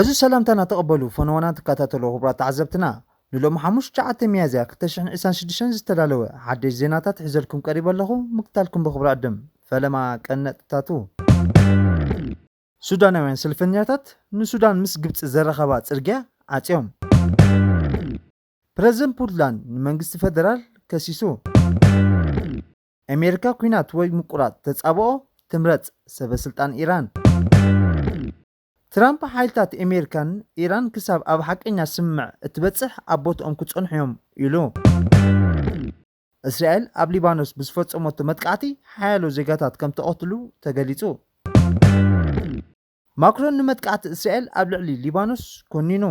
እዚ ሰላምታና ተቐበሉ ፈነዋና ትከታተሉ ክቡራት ተዓዘብትና። ንሎሚ ሓሙስ ትሽዓተ ሚያዝያ ክልተ ሽሕን ዕስራን ሽዱሽተን ዝተዳለወ ሓደሽ ዜናታት ሒዘልኩም ቀሪበ ኣለኹ። ምክታልኩም ብኽብሪ ዕድም። ፈለማ ቀነጥታቱ። ሱዳናውያን ሰልፈኛታት ንሱዳን ምስ ግብፂ ዘራኸባ ፅርግያ ዓፅዮም። ፕረዚደንት ፑንትላንድ ንመንግስቲ ፈደራል ከሲሱ። ኣሜሪካ ኲናት ወይ ምቁራፅ ተፃብኦ ትምረፅ፣ ሰበ ስልጣን ኢራን። ትራምፕ ሓይልታት ኣሜሪካን ኢራን ክሳብ ኣብ ሓቀኛ ስምምዕ እትበፅሕ ኣብ ቦትኦም ክፀንሑ እዮም ኢሉ። እስራኤል ኣብ ሊባኖስ ብዝፈፀመቶ መጥቃዕቲ ሓያሎ ዜጋታት ከም ተቐትሉ ተገሊፁ። ማክሮን ንመጥቃዕቲ እስራኤል ኣብ ልዕሊ ሊባኖስ ኮኒኑ።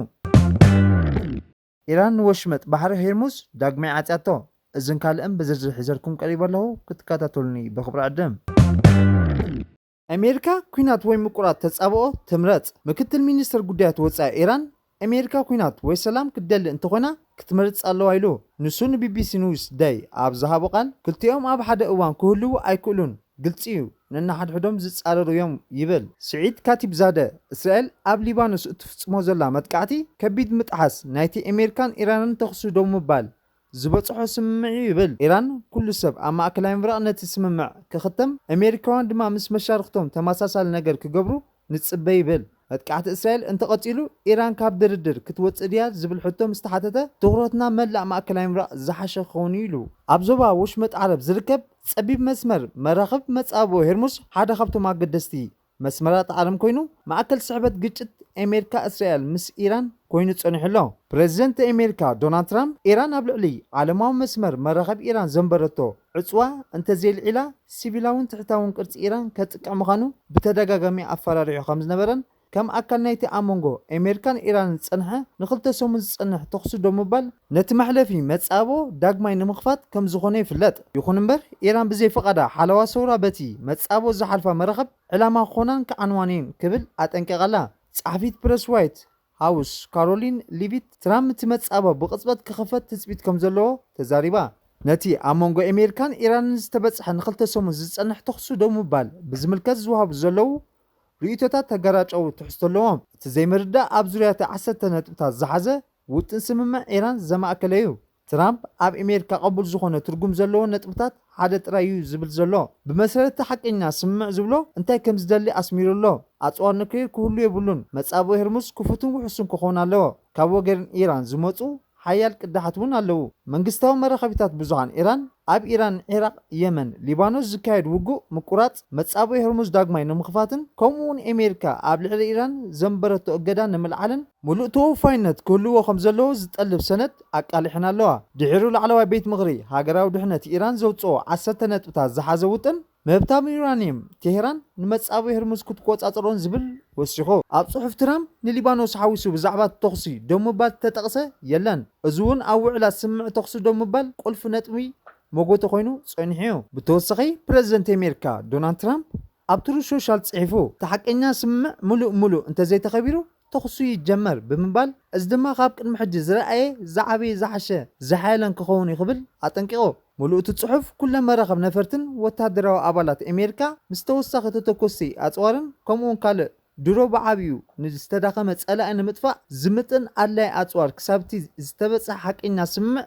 ኢራን ንወሽመጥ ባሕሪ ሄርሙዝ ዳግማይ ዓጽያቶ። እዝን ካልእን ብዝርዝር ሒዘልኩም ቀሪበ ኣለኹ፣ ክትከታተሉኒ ብኽብሪ ዕድም። ኣሜሪካ ኲናት ወይ ምቁራጽ ተጻብኦ ትምረጽ። ምክትል ሚኒስትር ጉዳያት ወጻኢ ኢራን፣ ኣሜሪካ ኲናት ወይ ሰላም ክትደሊ እንተኾይና ክትመርጽ ኣለዋ ኢሉ። ንሱ ንቢቢሲ ኒውስ ደይ ኣብ ዝሃቦ ቃል፣ ክልቲኦም ኣብ ሓደ እዋን ክህልዉ ኣይክእሉን፣ ግልጺ እዩ፣ ነንሓድሕዶም ዝጻረሩ እዮም ይብል። ስዒድ ካቲብ ዛደ፣ እስራኤል ኣብ ሊባኖስ እትፍጽሞ ዘላ መጥቃዕቲ ከቢድ ምጥሓስ ናይቲ ኣሜሪካን ኢራንን ተኹሲ ደው ምባል ዝበጽሖ ስምምዕ እዩ ይብል። ኢራን ኩሉ ሰብ ኣብ ማእከላይ ምብራቕ ነቲ ስምምዕ ክኽተም፣ ኣሜሪካውያን ድማ ምስ መሻርኽቶም ተመሳሳሊ ነገር ክገብሩ ንጽበ ይብል። መጥቃዕቲ እስራኤል እንተቐጺሉ፣ ኢራን ካብ ድርድር ክትወጽእ ድያ ዝብል ሕቶ ምስ ተሓተተ፣ ትኹረትና መላእ ማእከላይ ምብራቕ ዝሓሸ ክኸውን እዩ ኢሉ። ኣብ ዞባ ወሽመጥ ዓረብ ዝርከብ ጸቢብ መስመር መራኽብ መጻብቦ ሄርሙዝ ሓደ ካብቶም ኣገደስቲ መስመራት ዓለም ኮይኑ፣ ማእከል ስሕበት ግጭት ኣሜሪካ እስራኤል ምስ ኢራን ኮይኑ ጸኒሑ ኣሎ። ፕረዚደንት ኣሜሪካ ዶናልድ ትራምፕ፣ ኢራን ኣብ ልዕሊ ዓለማዊ መስመር መራኸብ ኢራን ዘንበረቶ ዕጽዋ እንተዘይልዒላ፣ ሲቪላውን ትሕታውን ቅርጺ ኢራን ከጥቅዕ ምዃኑ ብተደጋጋሚ ኣፈራሪሑ ከም ዝነበረን፣ ከም ኣካል ናይቲ ኣብ መንጎ ኣሜሪካን ኢራንን ዝጸንሐ ንኽልተ ሰሙን ዝጸንሕ ተኹሲ ደው ምባል፣ ነቲ መሕለፊ መጻብቦ ዳግማይ ንምኽፋት ከም ዝኾነ ይፍለጥ። ይኹን እምበር፣ ኢራን ብዘይ ፍቓዳ ሓለዋ ሰውራ በቲ መጻብቦ ዝሓልፋ መራኽብ ዕላማ ክኾናን ክዓንዋን እየን ክብል ኣጠንቂቓ ኣላ። ጸሓፊት ፕረስ ዋይት ሃውስ ካሮሊን ሊቪት፣ ትራምፕ እቲ መጻብቦ ብቕጽበት ክኽፈት ትጽቢት ከም ዘለዎ ተዛሪባ። ነቲ ኣብ መንጎ ኣሜሪካን ኢራንን ዝተበጽሐ ንኽልተ ሰሙን ዝጸንሕ ተኹሲ ደው ምባል ብዝምልከት ዝወሃቡ ዘለዉ ርእይቶታት ተገራጨዊ ትሕዝቶ ኣለዎም። እቲ ዘይምርዳእ ኣብ ዙርያ እቲ ዓሰርተ ነጥብታት ዝሓዘ ውጥን ስምምዕ ኢራን ዘማእከለ እዩ። ትራምፕ ኣብ ኣሜሪካ ቅቡል ዝኾነ ትርጉም ዘለዎ ነጥብታት ሓደ ጥራይ እዩ ዝብል ዘሎ። ብመሰረት ሓቀኛ ስምምዕ ዝብሎ እንታይ ከም ዝደሊ ኣስሚሩ ኣሎ። ኣጽዋር ኑክሌር ክህሉ የብሉን። መጻብቦ ሄርሙዝ ክፉትን ውሑስን ክኸውን ኣለዎ። ካብ ወገን ኢራን ዝመጹ ሓያል ቅዳሓት እውን ኣለዉ። መንግስታዊ መራኸቢታት ብዙሃን ኢራን ኣብ ኢራን፣ ዒራቕ፣ የመን፣ ሊባኖስ ዝካየድ ውጉእ ምቁራጽ መጻብቦ ሄርሙዝ ዳግማይ ንምኽፋትን ከምኡ እውን ኣሜሪካ ኣብ ልዕሊ ኢራን ዘንበረቶ እገዳ ንምልዓልን ምሉእ ተወፋይነት ክህልዎ ከም ዘለዎ ዝጠልብ ሰነድ ኣቃሊሐን ኣለዋ። ድሒሩ ላዕለዋይ ቤት ምኽሪ ሃገራዊ ድሕነት ኢራን ዘውጽኦ ዓሰርተ ነጥብታት ዝሓዘ ውጥን ምህብታም ዩራኒየም ቴህራን ንመጻብቦ ሄርሙዝ ክትቆጻጸሮን ዝብል ወሲኹ። ኣብ ጽሑፍ ትራምፕ ንሊባኖስ ሓዊሱ ብዛዕባ ተኹሲ ደው ምባል ዝተጠቕሰ የለን። እዚ እውን ኣብ ውዕላት ስምምዕ ተኹሲ ደው ምባል ቁልፊ ነጥቢ መጎተ ኮይኑ ጸኒሑ እዩ። ብተወሳኺ ፕረዚደንት ኣሜሪካ ዶናልድ ትራምፕ ኣብ ትሩዝ ሶሻል ጽሒፉ፣ እቲ ሓቀኛ ስምምዕ ምሉእ ምሉእ እንተዘይተኸቢሩ ተኹሲ ይጀመር ብምባል፣ እዚ ድማ ካብ ቅድሚ ሕጂ ዝረኣየ ዝዓበየ ዝሓሸ ዝሓየለን ክኸውን እዩ ክብል ኣጠንቂቑ። ምሉእ እቲ ጽሑፍ ኩለን መራኸብ ነፈርትን ወታደራዊ ኣባላት ኣሜሪካ ምስ ተወሳኺ ተተኮስቲ ኣጽዋርን ከምኡውን ካልእ ድሮ ብዓቢኡ ንዝተዳኸመ ጸላኢ ንምጥፋእ ዝምጥን ኣድላይ ኣጽዋር ክሳብ እቲ ዝተበጽሐ ሓቀኛ ስምምዕ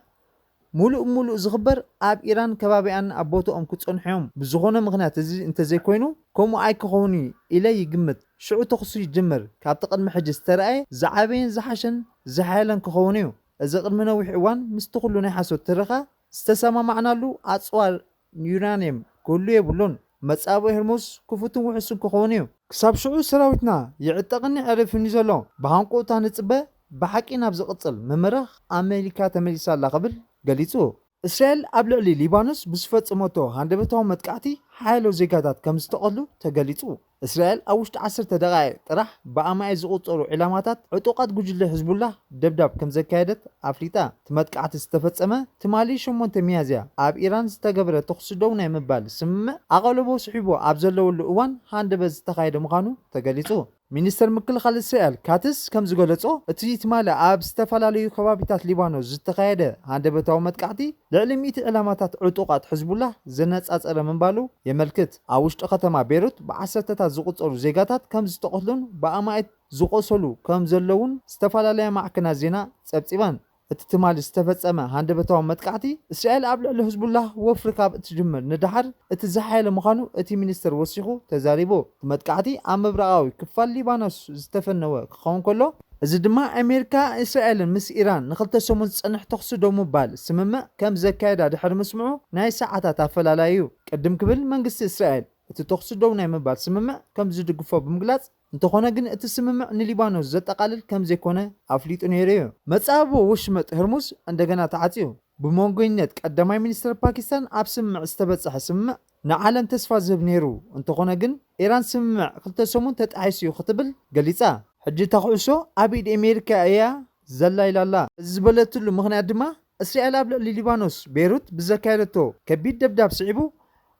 ሙሉእ ሙሉእ ዝኽበር ኣብ ኢራን ከባቢኣን ኣብ ቦትኦም ክጸንሑ እዮም። ብዝኾነ ምኽንያት እዚ እንተዘይኮይኑ ከምኡ ኣይክኸውን እዩ ኢለ ይግምት። ሽዑ ተኹሲ ይጅምር። ካብቲ ቅድሚ ሕጂ ዝተረኣየ ዝዓበየን ዝሓሸን ዝሓየለን ክኸውን እዩ። እዚ ቅድሚ ነዊሕ እዋን ምስቲ ኩሉ ናይ ሓሶት ትረኻ ዝተሰማማዕናሉ ኣጽዋር ዩራንየም ክህሉ የብሉን። መጻብቦ ሄርሙዝ ክፉትን ውሑስን ክኸውን እዩ። ክሳብ ሽዑ ሰራዊትና ይዕጠቕን ይዕርፍን እዩ ዘሎ። ብሃንቆውታ ንጽበ። ብሓቂ ናብ ዝቕጽል ምምራኽ ኣሜሪካ ተመሊሳ ኣላ ክብል ገሊጹ። እስራኤል ኣብ ልዕሊ ሊባኖስ ብዝፈጸመቶ ሃንደበታዊ መጥቃዕቲ ሓያሎ ዜጋታት ከም ዝተቐትሉ ተገሊጹ። እስራኤል ኣብ ውሽጢ ዓሰርተ ደቓይቕ ጥራሕ ብኣማኢት ዝቑጸሩ ዒላማታት ዕጡቓት ጉጅለ ሕዝቡላህ ደብዳብ ከም ዘካየደት ኣፍሊጣ። እቲ መጥቃዕቲ ዝተፈጸመ ትማሊ ሸሞንተ ሚያዝያ ኣብ ኢራን ዝተገብረ ተኹሲ ደው ናይ ምባል ስምምዕ ኣቓልቦ ስሒቡ ኣብ ዘለወሉ እዋን ሃንደበት ዝተኻየደ ምዃኑ ተገሊጹ። ሚኒስተር ምክልኻል እስራኤል ካትስ ከም ዝገለጾ፣ እቲ ትማሊ ኣብ ዝተፈላለዩ ከባቢታት ሊባኖስ ዝተኻየደ ሃንደበታዊ መጥቃዕቲ ልዕሊ ሚእቲ ዕላማታት ዕጡቓት ሕዝቡላህ ዘነጻጸረ ምንባሉ የመልክት። ኣብ ውሽጢ ከተማ ቤሩት ብዓሰርተታት ዝቑጸሩ ዜጋታት ከም ዝተቐትሉን ብኣማኢት ዝቖሰሉ ከም ዘለውን ዝተፈላለያ ማዕከናት ዜና ጸብጺበን። እቲ ትማሊ ዝተፈጸመ ሃንደበታዊ መጥቃዕቲ እስራኤል ኣብ ልዕሊ ህዝቡላህ ወፍሪ ካብ እትጅምር ንደሓር እቲ ዝሓየለ ምዃኑ እቲ ሚኒስተር ወሲኹ ተዛሪቡ። እቲ መጥቃዕቲ ኣብ ምብራቓዊ ክፋል ሊባኖስ ዝተፈነወ ክኸውን ከሎ፣ እዚ ድማ ኣሜሪካ፣ እስራኤልን ምስ ኢራን ንኽልተ ሰሙን ዝጸንሕ ተኹሲ ደው ምባል ስምምዕ ከም ዘካየዳ ድሕሪ ምስምዑ ናይ ሰዓታት ኣፈላላይ እዩ። ቅድም ክብል መንግስቲ እስራኤል እቲ ተኹሲ ደው ናይ ምባል ስምምዕ ከም ዝድግፎ ብምግላጽ፣ እንተኾነ ግን እቲ ስምምዕ ንሊባኖስ ዘጠቓልል ከም ዘይኮነ ኣፍሊጡ ነይሩ እዩ። መጻብቦ ወሽመጥ ህርሙዝ እንደገና ተዓጽዩ። ብመንጎኝነት ቀዳማይ ሚኒስትር ፓኪስታን ኣብ ስምምዕ ዝተበጽሐ ስምምዕ ንዓለም ተስፋ ዝህብ ነይሩ። እንተኾነ ግን ኢራን ስምምዕ ክልተ ሰሙን ተጣሒሱ እዩ ክትብል ገሊጻ። ሕጂ እታ ኩዕሶ ኣብ ኢድ ኣሜሪካ እያ ዘላ ኢላ ኣላ። እዚ ዝበለትሉ ምኽንያት ድማ እስራኤል ኣብ ልዕሊ ሊባኖስ ቤይሩት ብዘካየደቶ ከቢድ ደብዳብ ስዒቡ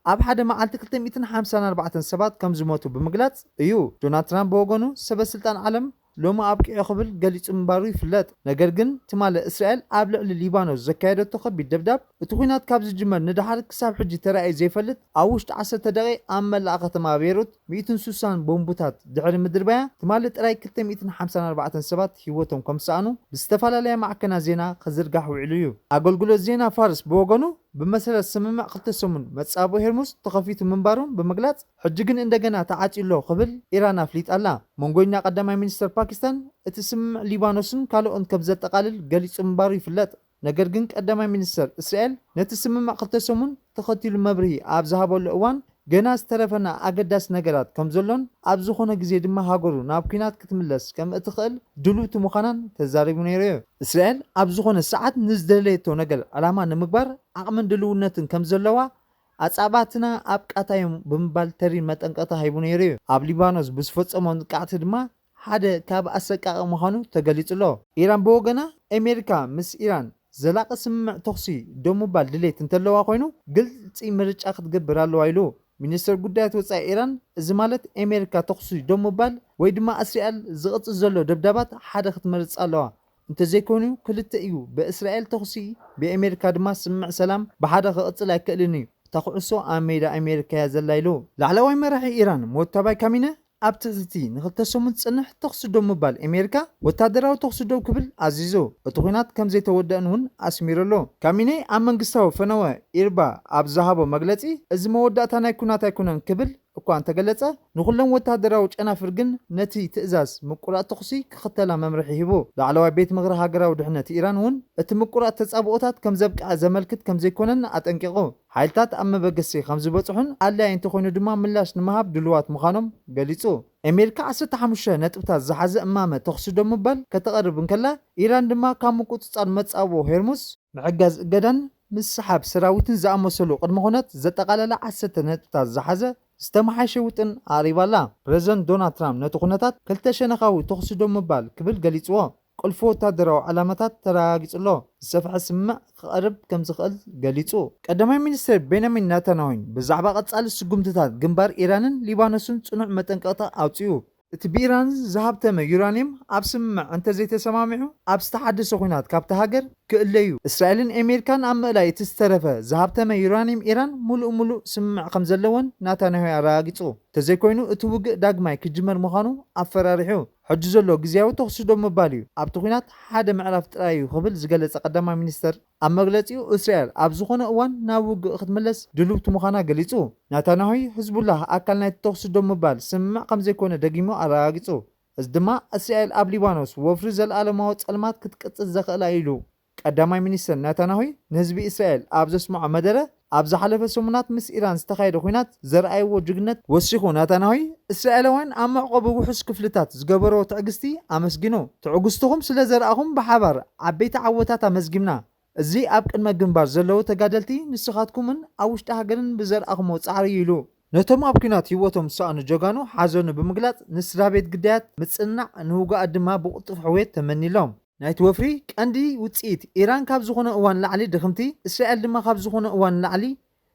ኣብ ሓደ መዓልቲ ክልተ ሚእትን ሓምሳን ኣርባዕተን ሰባት ከም ዝሞቱ ብምግላጽ እዩ። ዶናልድ ትራምፕ ብወገኑ ሰበ ስልጣን ዓለም ሎሚ ኣብቂዑ ክብል ገሊጹ ምንባሩ ይፍለጥ። ነገር ግን ትማሊ እስራኤል ኣብ ልዕሊ ሊባኖስ ዘካየደቶ ከቢድ ደብዳብ እቲ ኲናት ካብ ዝጅመር ንደሓር ክሳብ ሕጂ ተራእዩ ዘይፈልጥ ኣብ ውሽጢ ዓሰርተ ደቂቕ ኣብ መላእ ከተማ ቤይሩት ሚእትን ሱሳን ቦምቡታት ድሕሪ ምድርባያ ትማሊ ጥራይ ክልተ ሚእትን ሓምሳን ኣርባዕተን ሰባት ህይወቶም ከም ዝሰኣኑ ብዝተፈላለያ ማዕከናት ዜና ክዝርጋሕ ውዒሉ እዩ። ኣገልግሎት ዜና ፋርስ ብወገኑ ብመሰረት ስምምዕ ክልተ ሰሙን መጻብቦ ሄርሙዝ ተኸፊቱ ምንባሩን ብምግላጽ ሕጂ ግን እንደገና ተዓጽዩ ኣሎ ክብል ኢራን ኣፍሊጣ ኣላ። መንጎኛ ቀዳማይ ሚኒስተር ፓኪስታን እቲ ስምምዕ ሊባኖስን ካልኦን ከም ዘጠቓልል ገሊጹ ምንባሩ ይፍለጥ። ነገር ግን ቀዳማይ ሚኒስተር እስራኤል ነቲ ስምምዕ ክልተ ሰሙን ተኸቲሉ መብርሂ ኣብ ዝሃበሉ እዋን ገና ዝተረፈና ኣገዳሲ ነገራት ከም ዘሎን ኣብ ዝኾነ ግዜ ድማ ሃገሩ ናብ ኲናት ክትምለስ ከም እትኽእል ድልውቲ ምዃናን ተዛሪቡ ነይሩ እዩ። እስራኤል ኣብ ዝኾነ ሰዓት ንዝደለየቶ ነገር ዕላማ ንምግባር ዓቕምን ድልውነትን ከም ዘለዋ ኣጻባትና ኣብ ቃታ እዮም ብምባል ተሪር መጠንቀቕታ ሂቡ ነይሩ እዩ። ኣብ ሊባኖስ ብዝፈጸሞ መጥቃዕቲ ድማ ሓደ ካብ ኣሰቃቒ ምዃኑ ተገሊጹ ኣሎ። ኢራን ብወገና ኣሜሪካ ምስ ኢራን ዘላቒ ስምምዕ ተኹሲ ደው ምባል ድሌት እንተለዋ ኮይኑ ግልጺ ምርጫ ክትገብር ኣለዋ ኢሉ። ሚኒስትር ጉዳያት ወጻኢ ኢራን፣ እዚ ማለት ኣሜሪካ ተኹሲ ደው ምባል ወይ ድማ እስራኤል ዝቕጽል ዘሎ ደብዳባት ሓደ ክትመርጽ ኣለዋ። እንተዘይኮይኑ ክልተ እዩ፣ ብእስራኤል ተኹሲ ብኣሜሪካ ድማ ስምምዕ ሰላም ብሓደ ክቕጽል ኣይክእልን እዩ። እታ ኩዕሶ ኣብ ሜዳ ኣሜሪካ እያ ዘላ ኢሉ። ላዕለዋይ መራሒ ኢራን ሞጅተባይ ካሚነ ኣብ ትሕቲ ንክልተ ሰሙን ዝጽንሕ ተኹሲ ደው ምባል ኣሜሪካ ወታደራዊ ተኹሲ ደው ክብል ኣዚዙ። እቲ ኲናት ከም ዘይተወደአን እውን ኣስሚሩ ኣሎ። ካሚኔ ኣብ መንግስታዊ ፈነወ ኢርባ ኣብ ዝሃቦ መግለጺ፣ እዚ መወዳእታ ናይ ኲናት ኣይኮነን ክብል እኳ እንተገለጸ፣ ንኹሎም ወታደራዊ ጨናፍር ግን ነቲ ትእዛዝ ምቁራጽ ተኹሲ ክኽተላ መምርሒ ሂቡ። ላዕለዋይ ቤት ምኽሪ ሃገራዊ ድሕነት ኢራን እውን እቲ ምቁራጽ ተጻብኦታት ከም ዘብቅዐ ዘመልክት ከም ዘይኮነን ኣጠንቂቑ። ሓይልታት ኣብ መበገሲ ከም ዝበጽሑን ኣድላዪ እንተኾይኑ ድማ ምላሽ ንምሃብ ድሉዋት ምዃኖም ገሊጹ። ኣሜሪካ ዓሰርተ ሓሙሽተ ነጥብታት ዝሓዘ እማመ ተኹሲ ደው ምባል ከተቕርብ እንከላ፣ ኢራን ድማ ካብ ምቁጽጻር መጻብቦ ሄርሙዝ ምሕጋዝ እገዳን ምስሓብ ሰራዊትን ዝኣመሰሉ ቅድመ ኩነት ዘጠቓለለ ዓሰርተ ነጥብታት ዝሓዘ ዝተመሓየሸ ውጥን ኣቕሪባ ኣላ። ፕረዚደንት ዶናልድ ትራምፕ ነቲ ኩነታት ክልተ ሸነኻዊ ተኹሲ ደው ምባል ክብል ገሊጽዎ። ቁልፊ ወታደራዊ ዕላማታት ተረጋጊጹ ኣሎ። ዝሰፍሐ ስምምዕ ክቐርብ ከም ዝኽእል ገሊጹ። ቀዳማይ ሚኒስትር ቤንያሚን ናታንያሁን ብዛዕባ ቀጻሊ ስጉምትታት ግንባር ኢራንን ሊባኖስን ጽኑዕ መጠንቀቕታ ኣውጺኡ። እቲ ብኢራን ዝሃብተመ ዩራንየም ኣብ ስምምዕ እንተዘይተሰማሚዑ፣ ኣብ ዝተሓደሰ ኲናት ካብታ ሃገር ክእለዩ። እስራኤልን ኣሜሪካን ኣብ ምእላይ እቲ ዝተረፈ ዝሃብተመ ዩራንየም ኢራን ምሉእ ምሉእ ስምምዕ ከም ዘለወን ናታንያሁ ኣረጋጊጹ። እንተዘይኮይኑ እቲ ውግእ ዳግማይ ክጅመር ምዃኑ ኣፈራሪሑ። ሕጂ ዘሎ ግዝያዊ ተኹሲ ደው ምባል እዩ፣ ኣብቲ ኲናት ሓደ ምዕራፍ ጥራይ እዩ ክብል ዝገለጸ ቀዳማይ ሚኒስተር ኣብ መግለጺኡ፣ እስራኤል ኣብ ዝኾነ እዋን ናብ ውግእ ክትምለስ ድልውቲ ምዃና ገሊጹ። ናታንያሁ፣ ህዝቡላህ ኣካል ናይቲ ተኹሲ ደው ምባል ስምምዕ ከም ዘይኮነ ደጊሙ ኣረጋጊጹ። እዚ ድማ እስራኤል ኣብ ሊባኖስ ወፍሪ ዘለኣለማዊ ጸልማት ክትቅጽል ዘኽእላ እዩ ኢሉ። ቀዳማይ ሚኒስተር ናታንያሁ ንህዝቢ እስራኤል ኣብ ዘስምዖ መደረ፣ ኣብ ዝሓለፈ ሰሙናት ምስ ኢራን ዝተኻየደ ኲናት ዘርኣይዎ ጅግነት ወሲኹ። ናታንያሁ፣ እስራኤላውያን ኣብ መዕቆቢ ውሑስ ክፍልታት ዝገበርዎ ትዕግስቲ ኣመስጊኑ። ትዕግስትኹም ስለ ዘርኣኹም ብሓባር ዓበይቲ ዓወታት ኣመዝጊብና። እዚ ኣብ ቅድመ ግንባር ዘለዉ ተጋደልቲ ንስኻትኩምን ኣብ ውሽጢ ሃገርን ብዘርኣኹምዎ ጻዕሪ እዩ ኢሉ። ነቶም ኣብ ኲናት ህይወቶም ዝሰኣኑ ጀጋኑ ሓዘኑ ብምግላጽ፣ ንስድራ ቤት ግዳያት ምጽንናዕ፣ ንውጉኣት ድማ ብቕልጡፍ ሕውየት ተመኒሎም። ናይቲ ወፍሪ ቀንዲ ውጽኢት፣ ኢራን ካብ ዝኾነ እዋን ንላዕሊ ድኽምቲ፣ እስራኤል ድማ ካብ ዝኾነ እዋን ንላዕሊ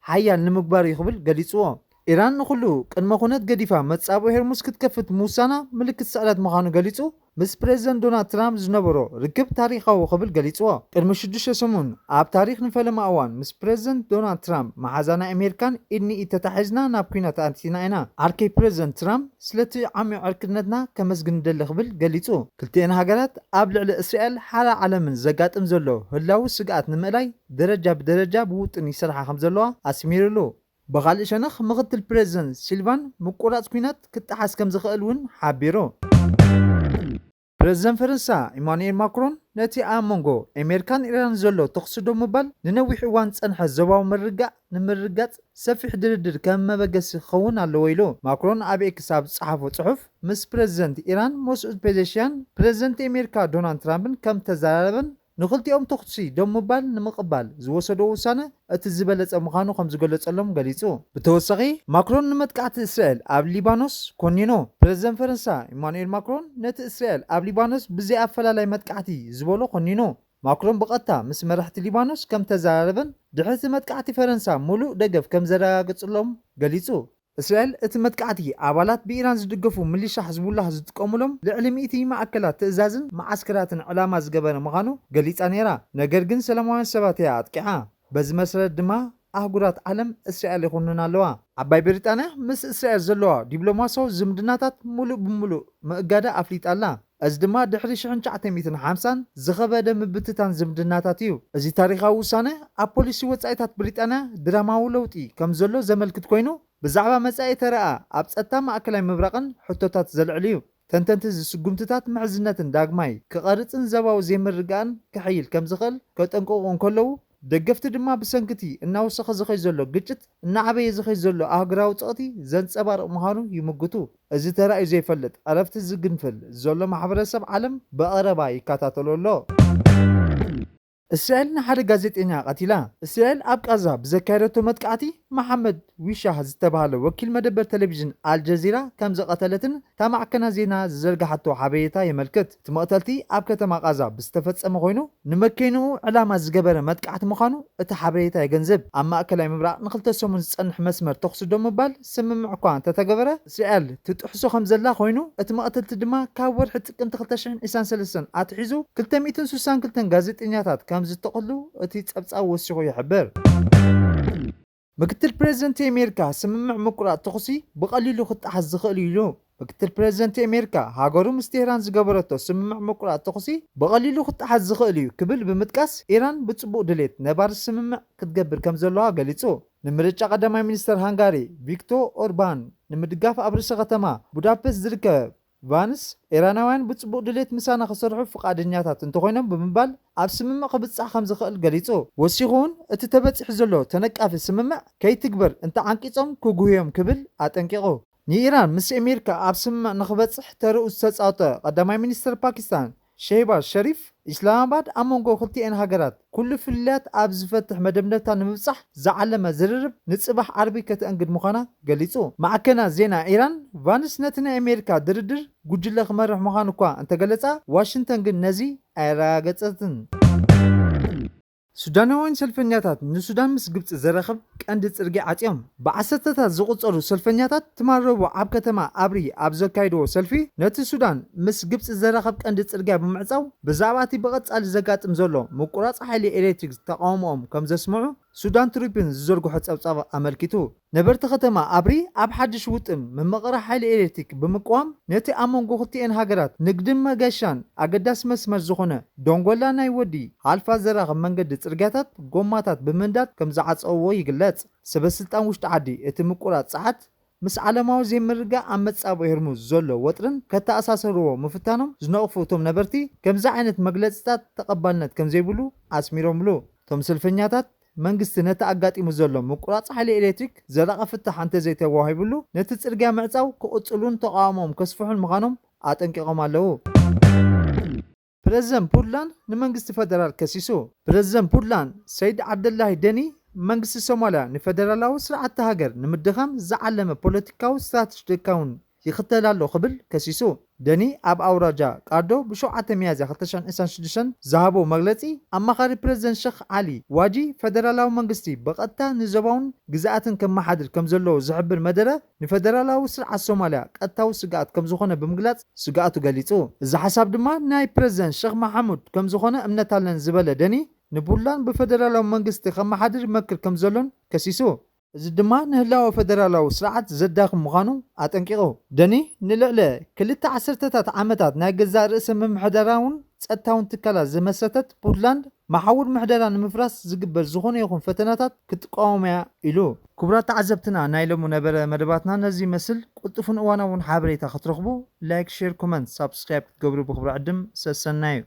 ሓያል ንምግባር እዩ ክብል ገሊጽዎ። ኢራን ንኹሉ ቅድመ ኩነት ገዲፋ መጻብኦ ሄርሙዝ ክትከፍት ምውሳና ምልክት ስዕረት ምዃኑ ገሊጹ፣ ምስ ፕሬዝደንት ዶናልድ ትራምፕ ዝነበሮ ርክብ ታሪኻዊ ክብል ገሊጽዎ። ቅድሚ ሽዱሽተ ሰሙን ኣብ ታሪኽ ንፈለማ እዋን ምስ ፕሬዝደንት ዶናልድ ትራምፕ መሓዛና ኣሜሪካን ኢድ ንኢድ ተታሒዝና ናብ ኲናት ኣቲና ኢና። ዓርከይ ፕሬዝደንት ትራምፕ ስለቲ ዓሚቕ ዕርክነትና ከመስግን እደሊ ክብል ገሊጹ። ክልቲኤን ሃገራት ኣብ ልዕሊ እስራኤል ሓራ ዓለምን ዘጋጥም ዘሎ ህላዊ ስግኣት ንምእላይ ደረጃ ብደረጃ ብውጥን ይሰርሓ ከም ዘለዋ ኣስሚሩሉ። ብኻልእ ሸነኽ ምኽትል ፕሬዝደንት ሲልቫን ምቁራጽ ኲናት ክጠሓስ ከም ዝኽእል እውን ሓቢሩ። ፕሬዝደንት ፈረንሳ ኢማኑኤል ማክሮን ነቲ ኣብ መንጎ ኣሜሪካን ኢራን ዘሎ ተኹሲ ደው ምባል ንነዊሕ እዋን ዝጸንሐ ዞባዊ ምርግጋእ ንምርጋጽ ሰፊሕ ድርድር ከም መበገሲ ክኸውን ኣለዎ ኢሉ። ማክሮን ኣብ ኤክስ ኣብ ዝጸሓፎ ጽሑፍ ምስ ፕሬዝደንት ኢራን መስዑድ ፔዜሽያን ፕሬዝደንት ኣሜሪካ ዶናልድ ትራምፕን ከም ተዘራረበን ንኽልቲኦም ተኹሲ ደው ምባል ንምቕባል ዝወሰዶ ውሳነ እቲ ዝበለጸ ምዃኑ ከም ዝገለጸሎም ገሊጹ። ብተወሳኺ ማክሮን ንመጥቃዕቲ እስራኤል ኣብ ሊባኖስ ኮኒኑ። ፕሬዝደንት ፈረንሳ ኢማኑኤል ማክሮን ነቲ እስራኤል ኣብ ሊባኖስ ብዘይ ኣፈላላይ መጥቃዕቲ ዝበሎ ኮኒኑ። ማክሮን ብቐጥታ ምስ መራሕቲ ሊባኖስ ከም ተዘራረበን ድሕሪ እቲ መጥቃዕቲ ፈረንሳ ሙሉእ ደገፍ ከም ዘረጋገጽሎም ገሊጹ። እስራኤል እቲ መጥቃዕቲ ኣባላት ብኢራን ዝድገፉ ሚሊሻ ሕዝቡላህ ዝጥቀሙሎም ልዕሊ ሚእቲ ማእከላት ትእዛዝን መዓስከራትን ዕላማ ዝገበረ ምዃኑ ገሊጻ ነይራ። ነገር ግን ሰላማውያን ሰባት እያ ኣጥቂዓ። በዚ መሰረት ድማ ኣህጉራት ዓለም እስራኤል ይኹንና ኣለዋ። ዓባይ ብሪጣንያ ምስ እስራኤል ዘለዋ ዲፕሎማሲያዊ ዝምድናታት ሙሉእ ብሙሉእ ምእጋዳ ኣፍሊጣ ኣላ። እዚ ድማ ድሕሪ ሽሕን ትሽዓተ ሚእትን ሓምሳን ዝኸበደ ምብትታን ዝምድናታት እዩ። እዚ ታሪኻዊ ውሳነ ኣብ ፖሊሲ ወጻኢታት ብሪጣንያ ድራማዊ ለውጢ ከም ዘሎ ዘመልክት ኮይኑ፣ ብዛዕባ መጻኢ ተረኣ ኣብ ጸጥታ ማእከላይ ምብራቕን ሕቶታት ዘልዕል እዩ። ተንተንቲ እዚ ስጉምትታት ምሕዝነትን ዳግማይ ክቐርጽን ዘባዊ ዘይምርግጋእን ክሕይል ከም ዝኽእል ከጠንቅቑ እንከለዉ፣ ደገፍቲ ድማ ብሰንክቲ እናወሰኸ ዝኸይ ዘሎ ግጭት እናዓበየ ዝኸይ ዘሎ ኣህጉራዊ ጸቕጢ ዘንጸባርቕ ምዃኑ ይምግቱ። እዚ ተራእዩ ዘይፈልጥ ዕረፍቲ ዝግንፍል ዘሎ ማሕበረሰብ ዓለም ብቐረባ ይከታተሎ ኣሎ። እስራኤል ንሓደ ጋዜጠኛ ቀቲላ። እስራኤል ኣብ ቃዛ ብዘካየደቶ መጥቃዕቲ መሓመድ ዊሻህ ዝተባህለ ወኪል መደበር ቴሌቪዥን ኣልጀዚራ ከም ዝቐተለትን እታ ማዕከና ዜና ዝዘርግሓቶ ሓበሬታ የመልክት። እቲ መቕተልቲ ኣብ ከተማ ቃዛ ብዝተፈጸመ ኮይኑ፣ ንመከይንኡ ዕላማ ዝገበረ መጥቃዕቲ ምዃኑ እቲ ሓበሬታ የገንዝብ። ኣብ ማእከላይ ምብራቕ ንክልተ ሰሙን ዝጸንሕ መስመር ተኹሲ ደው ምባል ስምምዕ እኳ እንተተገበረ፣ እስራኤል ትጥሕሶ ከም ዘላ ኮይኑ፣ እቲ መቕተልቲ ድማ ካብ ወርሒ ጥቅምቲ ክልተ ሽሕን ዕስራን ሰለስተን ኣትሒዙ ክልተ ሚእትን ስሳን ክልተን ጋዜጠኛታት ከም ዝተቐትሉ እቲ ጸብጻብ ወሲኹ ይሕብር። ምክትል ፕሬዝደንት ኣሜሪካ፣ ስምምዕ ምቁራጽ ተኹሲ ብቐሊሉ ክጠሓስ ዝኽእል እዩ ኢሉ። ምክትል ፕሬዝደንት ኣሜሪካ፣ ሃገሩ ምስ ቴህራን ዝገበረቶ ስምምዕ ምቁራጽ ተኹሲ ብቐሊሉ ክጠሓስ ዝኽእል እዩ ክብል ብምጥቃስ፣ ኢራን ብጽቡቕ ድሌት ነባሪ ስምምዕ ክትገብር ከም ዘለዋ ገሊጹ። ንምርጫ ቀዳማይ ሚኒስተር ሃንጋሪ ቪክቶር ኦርባን ንምድጋፍ ኣብ ርእሰ ከተማ ቡዳፔስት ዝርከብ ቫንስ፣ ኢራናውያን ብጽቡቕ ድሌት ምሳና ክሰርሑ ፍቓደኛታት እንተኾይኖም ብምባል ኣብ ስምምዕ ክብጻሕ ከም ዝኽእል ገሊጹ። ወሲኹ እውን እቲ ተበጺሑ ዘሎ ተነቃፊ ስምምዕ ከይትግበር እንተዓንቂጾም ክጉህዮም ክብል ኣጠንቂቑ። ንኢራን ምስ ኣሜሪካ ኣብ ስምምዕ ንኽበጽሕ ተርኡ ዝተጻወተ ቀዳማይ ሚኒስተር ፓኪስታን ሸህባዝ ሸሪፍ፣ ኢስላማባድ ኣብ መንጎ ክልቲኤን ሃገራት ኩሉ ፍልልያት ኣብ ዝፈትሕ መደምደምታ ንምብጻሕ ዝዓለመ ዝርርብ ንጽባሕ ዓርቢ ከተእንግድ ምዃና ገሊጹ። ማዕከናት ዜና ኢራን፣ ቫንስ ነቲ ናይ ኣሜሪካ ድርድር ጉጅለ ክመርሕ ምዃኑ እኳ እንተገለጻ፣ ዋሽንግተን ግን ነዚ ኣየረጋገጸትን። ሱዳናውያን ሰልፈኛታት ንሱዳን ምስ ግብጺ ዘራኽብ ቀንዲ ጽርግያ ዓጽዮም። ብዓሰርተታት ዝቑጸሩ ሰልፈኛታት ትማል ረቡዕ ኣብ ከተማ ኣብሪ ኣብ ዘካየድዎ ሰልፊ፣ ነቲ ሱዳን ምስ ግብጺ ዘራኽብ ቀንዲ ጽርግያ ብምዕጻው፣ ብዛዕባ እቲ ብቐጻሊ ዘጋጥም ዘሎ ምቁራጽ ሓይሊ ኤሌክትሪክ ተቓውሞኦም ከም ዘስምዑ ሱዳን ትሪቡን ዝዘርግሖ ጸብጻብ ኣመልኪቱ። ነበርቲ ከተማ ኣብሪ ኣብ ሓድሽ ውጥን ምምቕራሕ ሓይሊ ኤሌክትሪክ ብምቅዋም፣ ነቲ ኣብ መንጎ ክልቲኤን ሃገራት ንግድን መገሻን ኣገዳሲ መስመር ዝኾነ ዶንጎላ ናይ ወዲ ሃልፋ ዘራኽብ መንገዲ ጽርግያታት ጎማታት ብምንዳድ ከም ዝዓጸውዎ ይግለጽ። ሰበ ስልጣን ውሽጢ ዓዲ እቲ ምቁራጽ ጸዓት ምስ ዓለማዊ ዘይምርግጋእ ኣብ መጻብኦ ሆርሙዝ ዘሎ ወጥርን ከተኣሳሰርዎ ምፍታኖም ዝነቕፉ እቶም ነበርቲ፣ ከምዚ ዓይነት መግለጺታት ተቐባልነት ከም ዘይብሉ ኣስሚሮምሉ። እቶም ሰልፈኛታት፣ መንግስቲ ነቲ ኣጋጢሙ ዘሎ ምቁራጽ ሓይሊ ኤሌክትሪክ ዘላቒ ፍታሕ እንተዘይተዋሂብሉ፣ ነቲ ጽርግያ ምዕጻው ክቕጽሉን ተቓውሞኦም ከስፍሑን ምዃኖም ኣጠንቂቖም ኣለዉ። ፕረዚደንት ፑንትላንድ ንመንግስቲ ፈደራል ከሲሱ። ፕረዚደንት ፑንትላንድ ሰይድ ዓብደላሂ ደኒ፣ መንግስቲ ሶማልያ ንፈደራላዊ ስርዓት እታ ሃገር ንምድኻም ዝዓለመ ፖለቲካዊ ስትራተጂካውን ይኽተል ኣሎ ክብል ከሲሱ። ደኒ ኣብ ኣውራጃ ቃዶ ብሸውዓተ ሚያዝያ ክልተ ሽሕን ዕስራን ሽዱሽተን ዝሃቦ መግለጺ፣ ኣማኻሪ ፕረዚደንት ሸኽ ዓሊ ዋጂ፣ ፈደራላዊ መንግስቲ ብቐጥታ ንዞባውን ግዝኣትን ከመሓድር ከም ዘለዎ ዝሕብር መደረ፣ ንፈደራላዊ ስርዓት ሶማልያ ቀጥታዊ ስግኣት ከም ዝኾነ ብምግላጽ ስግኣቱ ገሊጹ። እዚ ሓሳብ ድማ ናይ ፕረዚደንት ሸኽ መሓሙድ ከም ዝኾነ እምነት ኣለኒ ዝበለ ደኒ፣ ንቡንትላንድ ብፈደራላዊ መንግስቲ ከመሓድር ይመክር ከም ዘሎን ከሲሱ። እዚ ድማ ንህላወ ፈደራላዊ ስርዓት ዘዳኽም ምዃኑ ኣጠንቂቑ። ደኒ ንልዕሊ ክልተ ዓሰርተታት ዓመታት ናይ ገዛእ ርእሰ ምምሕዳራውን ጸጥታውን ትካላት ዝመስረተት ቡንትላንድ፣ መሓውር ምሕደራ ንምፍራስ ዝግበር ዝኾነ ይኹን ፈተናታት ክትቃወም እያ ኢሉ። ክቡራት ተዓዘብትና፣ ናይ ሎሚ ነበረ መደባትና ነዚ ይመስል። ቅልጡፍን እዋናውን ሓበሬታ ክትረኽቡ ላይክ፣ ሼር፣ ኮመንት፣ ሳብስክራይብ ክትገብሩ ብኽብሪ ዕድም ሰሰናዩ።